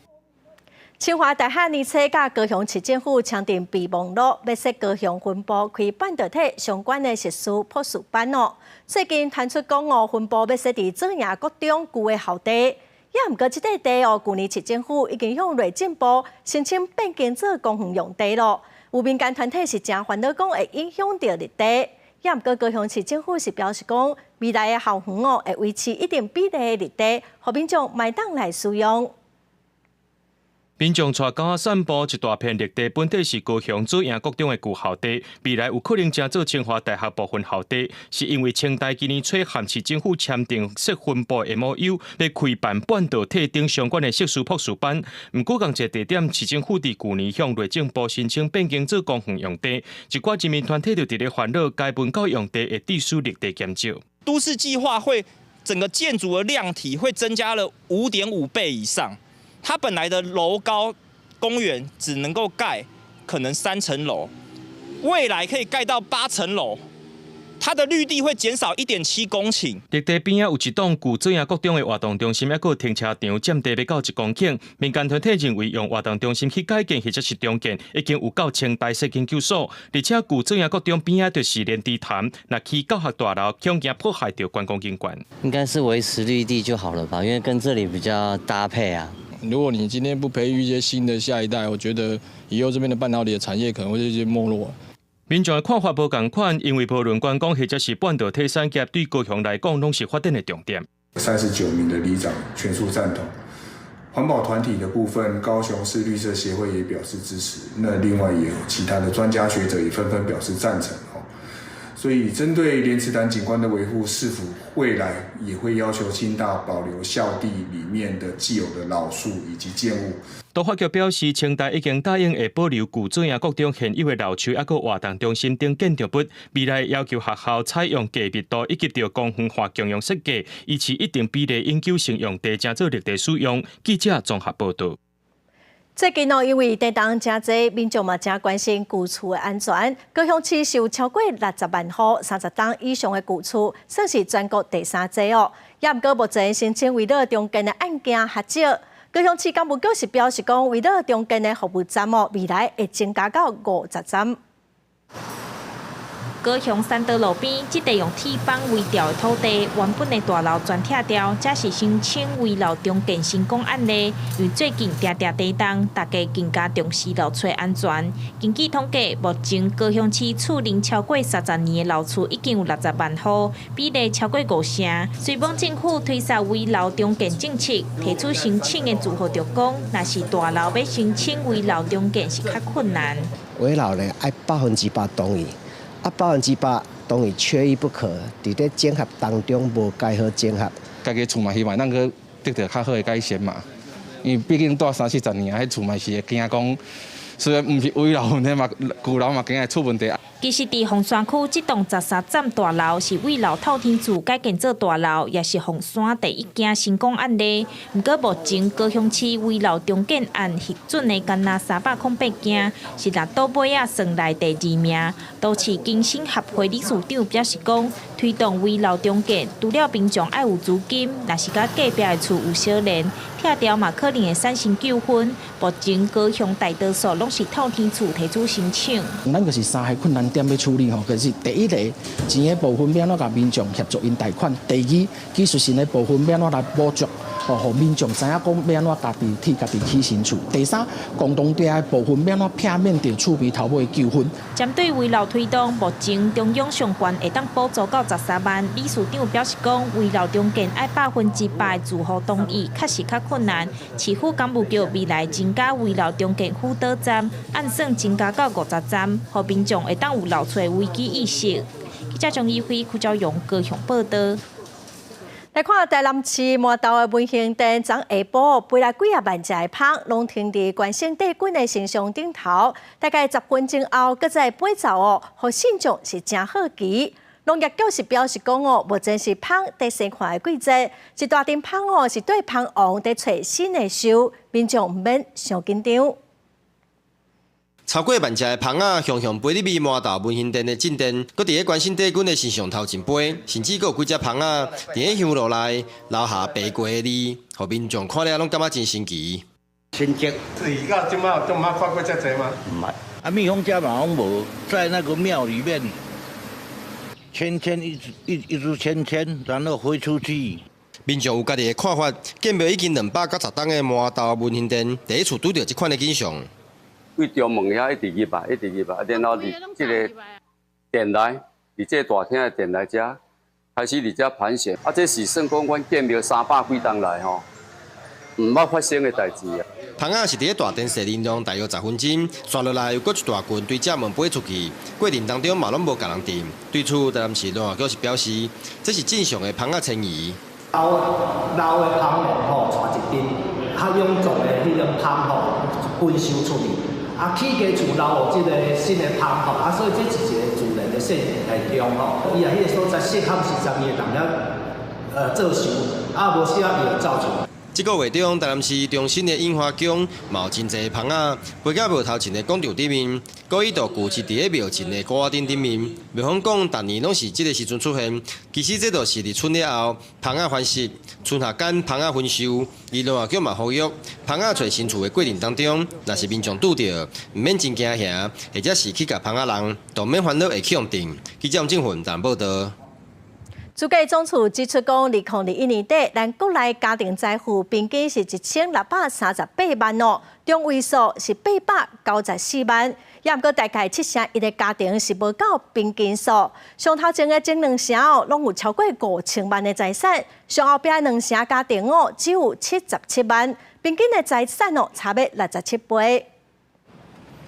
清華大學年初佮高雄市政府簽訂備忘錄，欲設高雄分部開半導體相關的碩士博士班哦。最近傳出講哦，分部欲設佇左營國中舊的校地。也毋過，這塊地哦，舊年市政府已經向內政部申請變更做公園用地咯。有民間團體是誠煩惱，講會影響著綠地。也毋過，高雄市政府是表示講，未來的校園哦會維持一定比例的綠地，予民眾嘛會當來使用。民眾帶狗仔散步，一大片綠地本底是高雄左營國中的舊校地，未來有可能成做清華大學部分校地，是因為清大今年初和市政府簽訂設分部 MOU，欲開辦半導體等相關的碩士博士班。毋過仝一個地點，市政府佇舊年向內政部申請變更做公園用地，一寡人民團體就佇咧煩惱，該文教用地會致使綠地減少。都市計劃會整個建築的量體會增加了5.5倍以上。它本來的樓高公園只能夠蓋可能3層樓，未來可以蓋到8層樓，它的綠地會減少1.7公頃。綠地邊仔有一棟舊左營國中的活動中心，抑閣有停車場，佔地欲到1公頃。民間團體認為用活動中心去改建或者是重建，已經有夠清大設研究所，而且舊左營國中邊仔就是蓮池潭，若起教學大樓，恐驚破壞著觀光景觀。應該是維持綠地就好了吧，因為跟這裡比較搭配啊。如果你今天不培育一些新的下一代，我覺得以後這邊的半導體的產業可能會這些沒落。民眾的看法無仝款，因為無論觀光或者是半導體產業，對高雄來講攏是發展的重點。 39名的里長全數贊同。環保團體的部分，高雄市綠色協會也表示支持。那另外也有其他的專家學者也紛紛表示贊成。所以針對蓮池潭景觀的維護，市府未來也會要求清大保留校地裡面的既有的老樹以及建物。都發局表示，清大已經答應會保留舊左營國中現有的老樹，抑閣活動中心等建築物。未來要求學校採用低密度以及著公園化共用設計，維持一定比例永久性用地，成做綠地使用。記者綜合報導。最近哦，因為地動誠濟，民眾嘛誠關心舊厝的安全。高雄市是有超過60萬戶30棟以上的舊厝，算是全國第三濟哦。也毋過目前申請危老重建的案件較少。高雄市工務局是表示講，危老重建的服務站哦，未來會增加到50站。高高雄三德路邊，這塊用鐵枋圍牢的土地，原本的大樓全拆掉，這是申請危老重建成功案例。因為最近定定地動，大家更加重視老厝安全。根據統計，目前高雄市厝齡超過30年的老厝已經有60萬戶，比例超過五成。雖罔政府推捒危老重建政策，提出申請的住戶就講，若是大樓欲申請危老重建是較困難。危老呢愛100%同意。啊，100%同意缺一不可。佇咧整合當中無蓋好整合。家己厝嘛希望咱閣得著較好的改善嘛，因為畢竟住三四十年啊，彼厝嘛是會驚講，雖然毋是危樓問題嘛，舊樓嘛驚會出問題。其實，佇鳳山區這棟13層大樓是危老透天厝改建做大樓，也是鳳山第一件成功案例。毋過，目前高雄市危老重建案核准的干焦308件，是六倒尾仔算來第二名。都市更新協會理事長表示講，推動危老重建，除了民眾愛有資金，若是佮隔壁的厝有相連，拆掉嘛可能會產生糾紛。目前高雄大多數攏是透天厝提出申請。咱就是三個困難點欲處理吼，就是第一個錢的部分欲按怎共民眾協助𪜶貸款；第二技術性的部分欲按怎來補助，吼，予民眾知影講欲按怎家己替家己起新厝；第三共同地的部分欲按怎避免著厝邊頭尾的糾紛。針對危老推動，目前中央上懸會當補助到13萬。理事長表示講，危老重建愛100%的住戶同意，確實較困難。市府工務局未來增加危老重建輔導站，按算增加到50站，予民眾會當有老厝危機意識。記者張怡輝、柯昭勇高雄報導。來看台南市麻豆的文興殿，昨下晡飛來幾仔萬隻的蜂，攏停佇關聖帝君的神像頂頭。大概10分鐘後，閣再飛走哦，予信眾是誠好奇。農業局是表示講哦，目前是蜂佇生看的季節，一大陣蜂哦是對蜂王佇揣新的樹，民眾毋免傷緊張。超過萬隻的蜂仔，雄雄飛入去麻豆文興殿的正殿，閣佇咧關聖帝君的神像頭前飛，甚至閣有幾隻蜂仔佇咧香爐內留下白過的字，予民眾看了攏感覺真神奇。新竹，是到這擺都毋捌看過遮濟嗎？毋捌。啊，蜜蜂家嘛攏無，在那個廟裡面，圈圈一直一一直圈圈，然後飛出去。民眾有家己的看法，建廟已經290冬的麻豆文興殿，第一次拄著這款的景象。對中門遐一直入來，一直入來，啊，然後佇這个殿內，佇這個大廳的殿內遮開始佇遮盤旋，啊，這是算講阮建廟三百幾冬來吼，毋捌發生的代誌啊。蜂仔是佇咧大殿踅琳琅大約10分鐘，紲落來又閣一大群對正門飛出去，過程當中嘛攏無共人踮。對此，台南市農業局是表示，這是正常的蜂仔遷移。老老的蜂王吼，帶一陣，較蛹壯的彼種蜂吼，分收出去。啊，起家厝留予這个新的蜂吼，啊，所以這是一個自然的現象吼。伊啊，彼个所在適合時陣，伊會當遐做樹，啊，無適合伊就走出。這個月中，台南市中心的櫻花宮嘛有真濟蜂仔飛到廟頭前的廣場頂面，閣一度聚集佇咧廟前的鼓仔頂頂面。廟方講，逐年攏是這个時陣出現，其實這就是立春了後，蜂仔繁殖，春夏間蜂仔分收。伊農業局嘛呼籲，蜂仔揣新厝的過程當中，若是民眾拄著，毋免真驚嚇，或者是去共蜂仔人，都免煩惱會去予叮。記者吳正雲台南報導。主計總處指出，講2021年底，咱國內家庭財富平均是1638萬哦，中位數是894萬，也毋過大概7成1的家庭是無夠平均數。上頭前的前兩成哦，攏有超過5000萬的財產；上後壁兩成家庭哦，只有77萬，平均的財產哦，差欲67倍。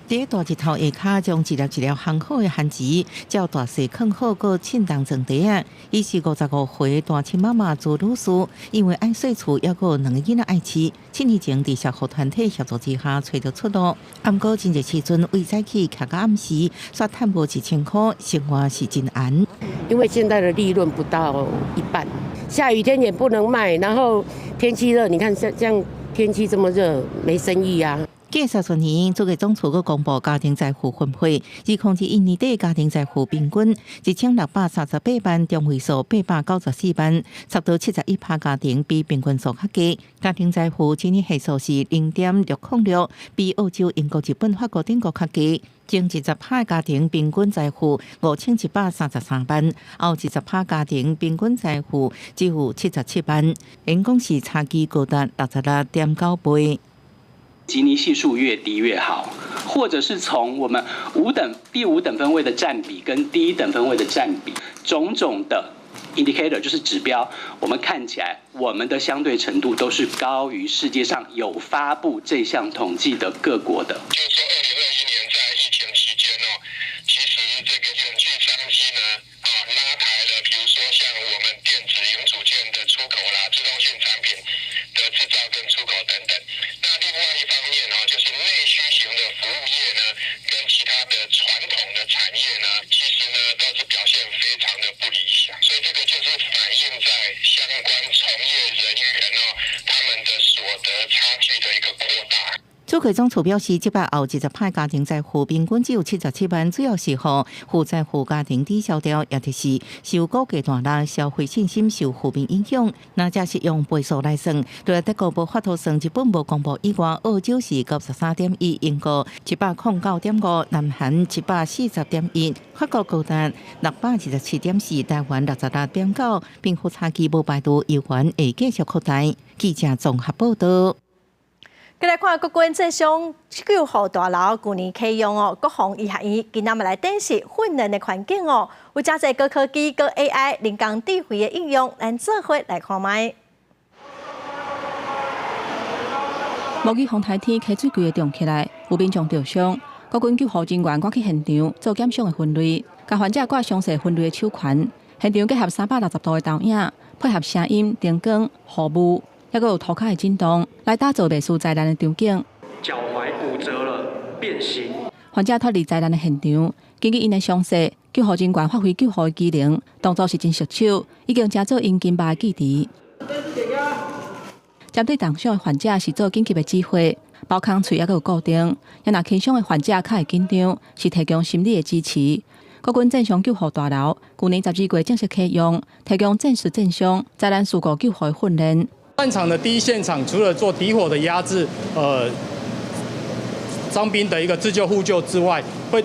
佇大日頭下跤，將一粒一粒烘好的番薯，照大細囥好，閣稱重裝袋仔。伊是55歲單親媽媽朱女士，因為愛細厝，猶閣有兩个囡仔愛飼。7年前佇社福團體協助之下，揣著出路。毋過真濟時陣，為早起徛到暗時，煞趁無1000箍，生活是真難。因為現在的利潤不到一半，下雨天也不能賣，然後天氣熱，你看像這樣天氣這麼熱，沒生意啊。過30年，主計總處閣公布家庭財富分配，2021年底家庭財富平均1638萬，中位數894萬，差不多71趴家庭比平均數較低。家庭財富基尼係數是0.606，比澳洲、英國、日本、法國等國較低。前20趴家庭平均財富5133萬，後20趴家庭平均財富只有77萬，𪜶講是差距高達66.9倍。基尼係數越低越好，或者是從我們第五等分位的佔比跟第一等分位的佔比，種種的 indicator 就是指標，我們看起來我們的相對程度都是高於世界上有發布這項統計的各國的。就是說，2021年在疫情期間哦，其實這個遠距商機呢，啊拉抬了，比如說像我們電子零組件的出口啦，自動性產品的製造跟出口等等。那另外一方面哦，就是內需型的服務業呢，跟其他的傳統的產業呢，其實呢都是表現非常的不理想，所以這個就是反映在相關從業人員哦，他們的所得差距的一個擴大。主計總處表示，這擺後20趴家庭財富平均只有77萬，主要是予負債戶家庭抵消掉，也就是受股價大落、消費信心受負面影響。若這是用倍數來算，除了德國無法度算，日本無公布以外，澳洲是93.1，英國109.5，南韓140.1，法國高達627.4，台灣66.9，貧富差距無排除猶原會繼續擴大。記者綜合報道。過來看國軍戰傷救護大樓，舊年啟用哦，國防醫學院今仔嘛來展示訓練的環境哦，有誠濟高科技、閣 AI 人工智慧的應用，咱做伙來看覓。模擬風台天溪水櫃會動起來，有民眾著傷，國軍救護人員趕去現場做檢傷的分類，共患者掛詳細分類的手環。現場結合360度的投影，配合聲音、燈光、雨霧。抑閣有塗跤的震動，來打造類似災難的場景。腳踝骨折了，變形。患者脫離災難的現場，根據𪜶的傷勢，救護人員發揮救護的機能，動作是真熟手，已經成做𪜶筋肉的記憶。針對重傷的患者是做緊急的指揮，包空喙抑閣有固定。也若輕傷的患者較會緊張，是提供心理的支持。國軍戰傷救護大樓，舊年12月正式啟用，提供戰時戰傷、災難事故救護的訓練。戰場的第一現場，除了做敵火的壓制，傷兵的一個自救互救之外，會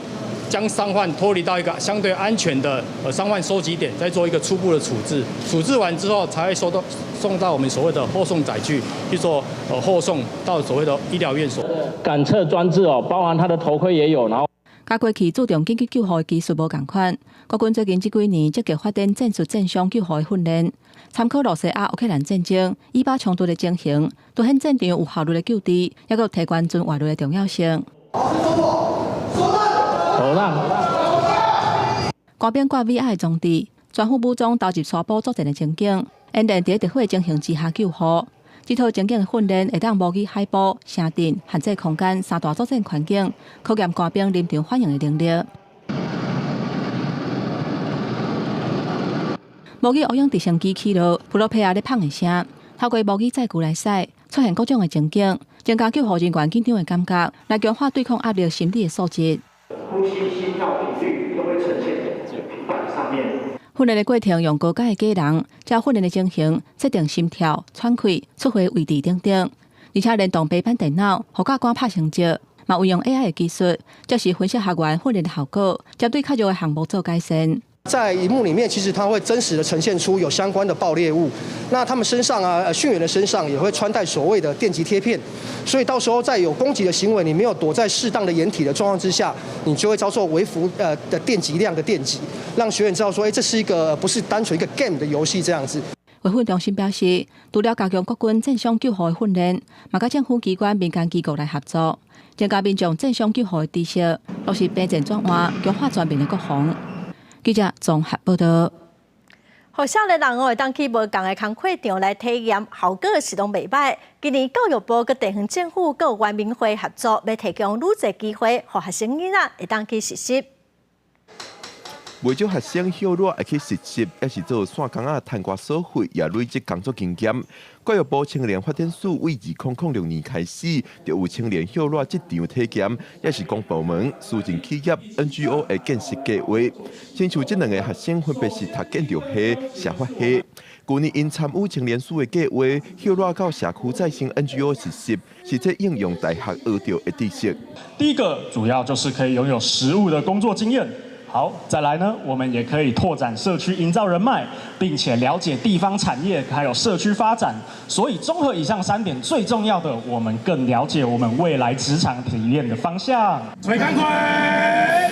將傷患脫離到一個相對安全的傷患收集點，再做一個初步的處置。處置完之後，才會收到送到我們所謂的後送載具去做後送到所謂的醫療院所。感測裝置哦，包含他的頭盔也有，然後。佮過去注重緊急救護的技術無仝款，國軍最近這幾年積極發展戰術戰傷救護的訓練，參考露西亞、烏克蘭戰爭、以巴衝突的情形，凸顯戰場有效率的救治，抑閣有提懸存活率的重要性。手浪。官兵掛 VR 的裝置，全副武裝投入沙埔作戰的情景，演練佇咧敵火情形之下救護。這套情景的訓練會當模擬海埔、城鎮、限制空間三大作戰環境，考驗官兵臨場反應的能力。模擬烏蠅直升機起落，普羅皮亞咧砰的聲，透過模擬載具來駛，出現各種的情景，增加救護人員緊張的感覺，來強化對抗壓力心理的素質。呼吸、心跳頻率都會呈現平板上面。訓練的過程用高階的假人，照訓練的情形設定心跳、喘氣、出血位置等等，而且聯動平板電腦，予教官拍成績，嘛運用 AI 的技術，即時分析學員訓練的效果，針對較弱的項目做改善。在螢幕裡面，其實它會真實的呈現出有相關的爆裂物。那他們身上啊，訓員的身上也會穿戴所謂的電擊貼片，所以到時候在有攻擊的行為，你沒有躲在適當的掩體的狀況之下，你就會遭受微幅的電擊量的電擊，讓學員知道說，這是一個不是單純一個 game 的遊戲這樣子。維訓中心表示，除了加強國軍戰傷救護的訓練，嘛佮政府機關、民間機構來合作，增加民眾戰傷救護的知識，落實備戰轉換，強化全民的國防。記者綜合報道。予少年人哦，會當去無仝的工課場來體驗，效果是攏袂䆀。今年教育部佮地方政府佮原民會合作，欲提供愈濟機會，予學生囡仔會當去實習。袂少學生歇熱會去實習，抑是做散工仔趁寡所費，也累積工作經驗。教育部青年發展署為2006年開始，就有青年歇熱職場體驗，抑是公部門、私人企業、NGO 的見習計劃。親像這兩个學生分別是讀建築系、社發系。舊年𪜶參與青年署的計劃，歇熱到社區再生 NGO 實習，實際應用大學學著的知識。第一個主要就是可以擁有實務的工作經驗。好，再來呢，我們也可以拓展社區，營造人脈，並且了解地方產業還有社區發展。所以綜合以上三點，最重要的，我們更了解我們未來職場體驗的方向。吹工課。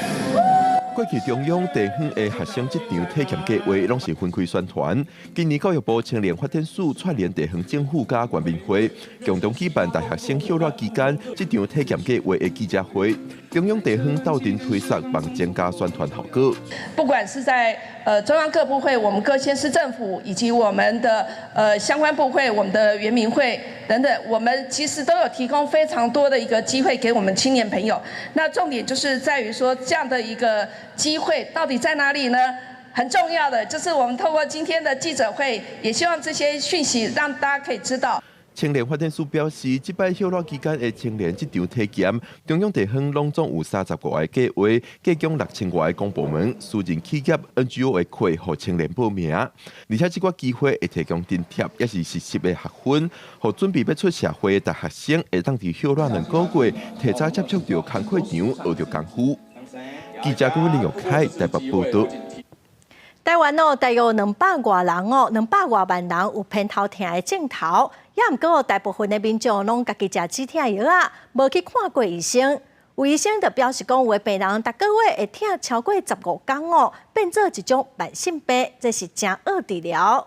過去中央地方的學生職場體驗計劃攏是分開宣傳。今年教育部青年發展署串聯地方政府佮原民會，共同舉辦大學生歇熱期間職場體驗計劃的記者會。中央地方鬥陣推捒，幫增加宣傳效果。不管是在中央各部會、我們各縣市政府以及我們的相關部會、我們的原民會等等，我們其實都有提供非常多的一個機會給我們青年朋友。那重點就是在於說，這樣的一個機會到底在哪裡呢？很重要的就是我們透過今天的記者會，也希望這些訊息讓大家可以知道。青年發展署表示，這擺歇熱期間的青年職場體驗，中央地方攏總有35个計劃，計共6000外个公部門、私人企業、NGO 的課，予青年報名。而且這寡機會會提供津貼，抑是實習的學分，予準備欲出社會的大學生會當佇歇熱2個月，提早接觸著工課場，學著功夫。記者郭林玉凱台北報導。台灣哦，大約200外人哦，200外萬人有偏頭疼的症頭，抑毋過大部分的民眾攏家己食止疼藥仔，無去看過醫生。有醫生就表示講，有的病人逐個月會疼超過15工哦，變做一種慢性病，這是誠惡治療。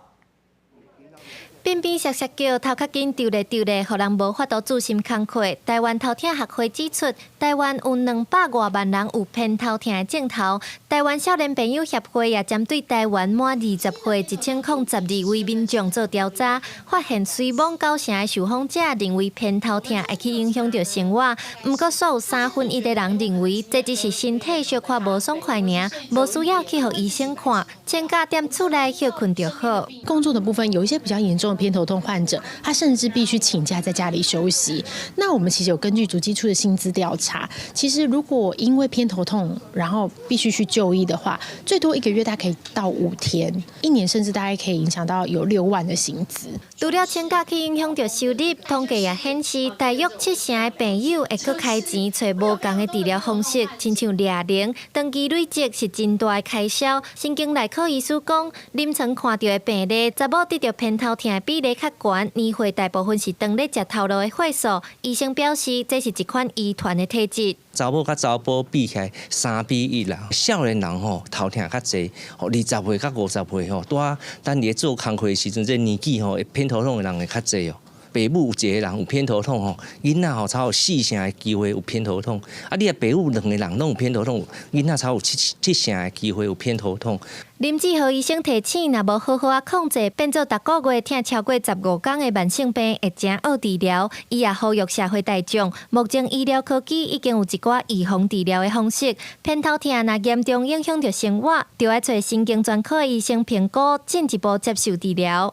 邊邊摔摔叫，頭殼緊丟咧丟咧，予人無法度專心工課。台灣頭疼學會指出，台灣有200外萬人有偏頭疼的症頭。台灣少年朋友協會也針對台灣滿20歲1012位民眾做調查，發現雖罔九成的受訪者認為偏頭疼會去影響著生活，毋過煞有三分一的人認為這只是身體小可無爽快爾，無需要去予醫生看，請假踮厝內歇睏就好。工作的部分有一些比較嚴重的偏頭痛患者，他甚至必須請假在家裡休息。那我們其實有根據主計處的薪資調查，其實如果因為偏頭痛，然後必須去就醫的話，最多一個月大概可以到5天，一年甚至大概可以影響到有6萬的薪資。除了請假去影響著收入，統計也顯示，大約七成的病友會閣開錢揣無仝的治療方式，親像掠靈，長期累積是真大的開銷。神經內科醫師講，臨床看著的病例，查某得著偏頭疼的比例較懸，年歲大部分是當咧食頭路的歲數。醫生表示，這是一款遺傳的體質。查某佮查埔比起來3比1啦，少年人吼頭疼較濟，20歲佮50歲吼，拄仔等佇咧做工課的時陣，這年紀吼會偏頭痛的人會較濟哦。爸母有一个人有偏頭痛吼，囡仔吼才有四成的機會有偏頭痛。啊，你若爸母兩个人攏有偏頭痛，囡仔才有七成的機會有偏頭痛。林志豪醫生提醒，若無好好仔控制，變做逐個月疼超過十五工的慢性病，會誠惡治療。伊也呼籲社會大眾，目前醫療科技已經有一寡預防治療的方式。偏頭疼若嚴重影響著生活，就愛揣神經專科的醫生評估，進一步接受治療。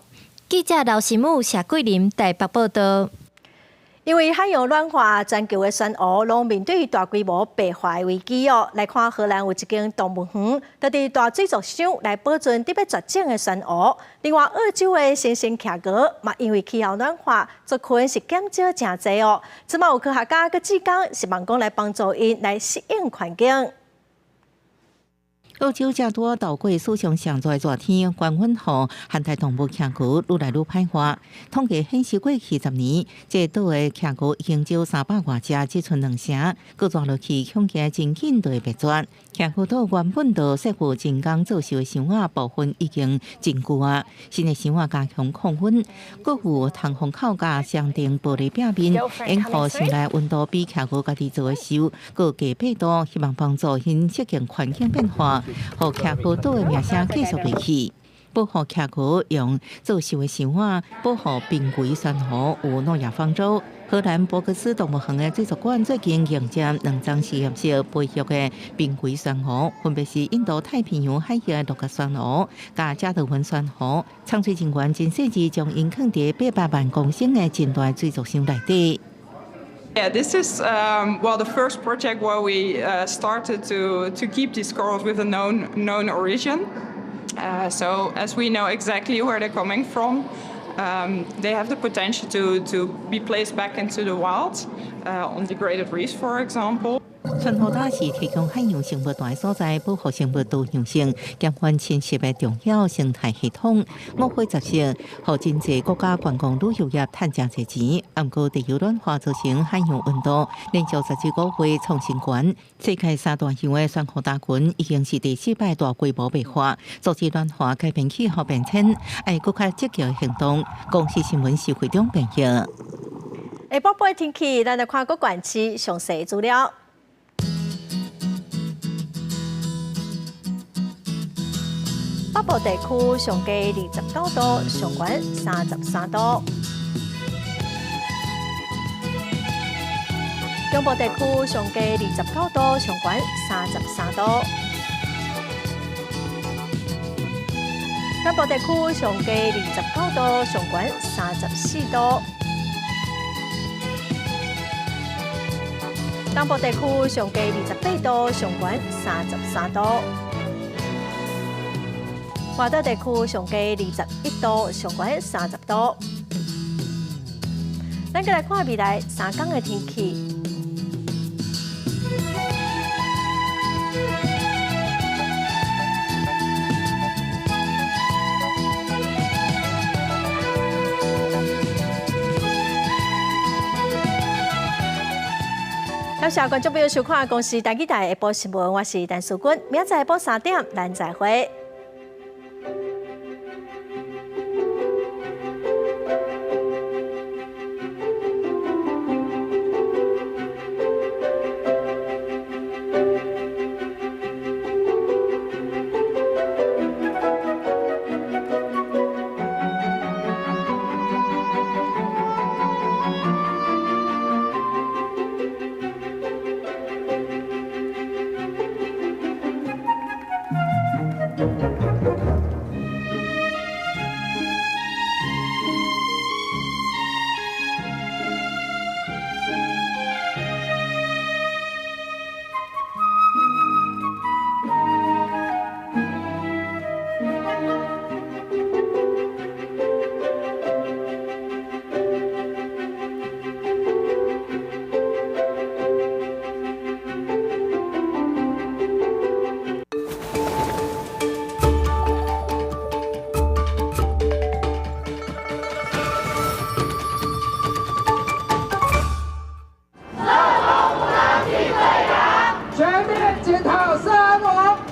記者劉新武、謝桂林台北報導。因為海洋暖化，全球的珊瑚攏面對大規模白化的危機哦。來看荷蘭有一間動物園，就佇大水族箱來保存佇欲絕種的珊瑚。另外，澳洲的猩猩企鵝嘛，因為氣候暖化，族群是減少誠濟哦。這馬有科學家閣志工，希望講來幫助𪜶來適應環境。澳洲這拄渡過史上上熱的熱天，高溫予寒帶動物企鵝愈來愈歹活。統計顯示，過去10年，這個島的企鵝已經少300外隻，只賰兩成。閣熱落去，恐驚真緊就會滅絕。企鵝島原本就設有人工造秀的箱仔，部分已經真舊啊。新的箱仔加強控溫，閣有通風口佮雙層玻璃壁面，掩護箱內溫度比企鵝家己做的秀，閣低8度，希望幫助𪜶適應環境變化。予企鵝島的名聲繼續落去。保護企鵝用做泅的箱仔，保護瀕危珊瑚有諾亞方舟。荷蘭博格斯動物園的水族館最近迎接兩張實驗室培育的瀕危珊瑚，分別是印度太平洋海域的鹿角珊瑚佮加德文珊瑚。倉水人員真細緻將𪜶囥佇800萬公升的真大水族箱內底。 Yeah, this is well the first project where we started to keep these corals with a known origin. So as we know exactly where they're coming from, they have the potential to be placed back into the wild, on degraded reefs, for example. 珊瑚島是提供海洋生物大所在，保護生物多樣性、減緩侵蝕的重要生態系統。五花雜色，予真濟國家觀光旅遊業趁誠濟錢。毋過地球暖化造成海洋溫度連續17個月創新高，世界三大洋的珊瑚礁群已經是第四擺大規模白化，阻止暖化改變氣候變遷，愛閣較積極行動。公視新聞徐會長編譯。下晡晡天氣，咱來看各縣市詳細資料。北部地區上低29度，上懸33度。中部地區上低29度，上懸33度。南部地區上低29度，上懸34度。東部地區上低28度，上懸33度。外島地區上低21度，上懸30度。咱閣來看未來3天的天氣。感謝觀眾朋友收看《公視台語台》下晡新聞，我是陳淑君，明仔載下晡3點，咱再會。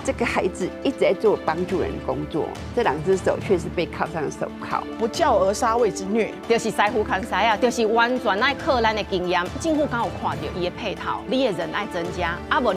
這個孩子一直在做幫助人工作，這兩隻手卻是被銬上手銬。不教而殺謂之虐，就是師傅牽師啊，就是完全愛靠咱的經驗。政府敢有看著伊的配套，你的人愛增加，啊無。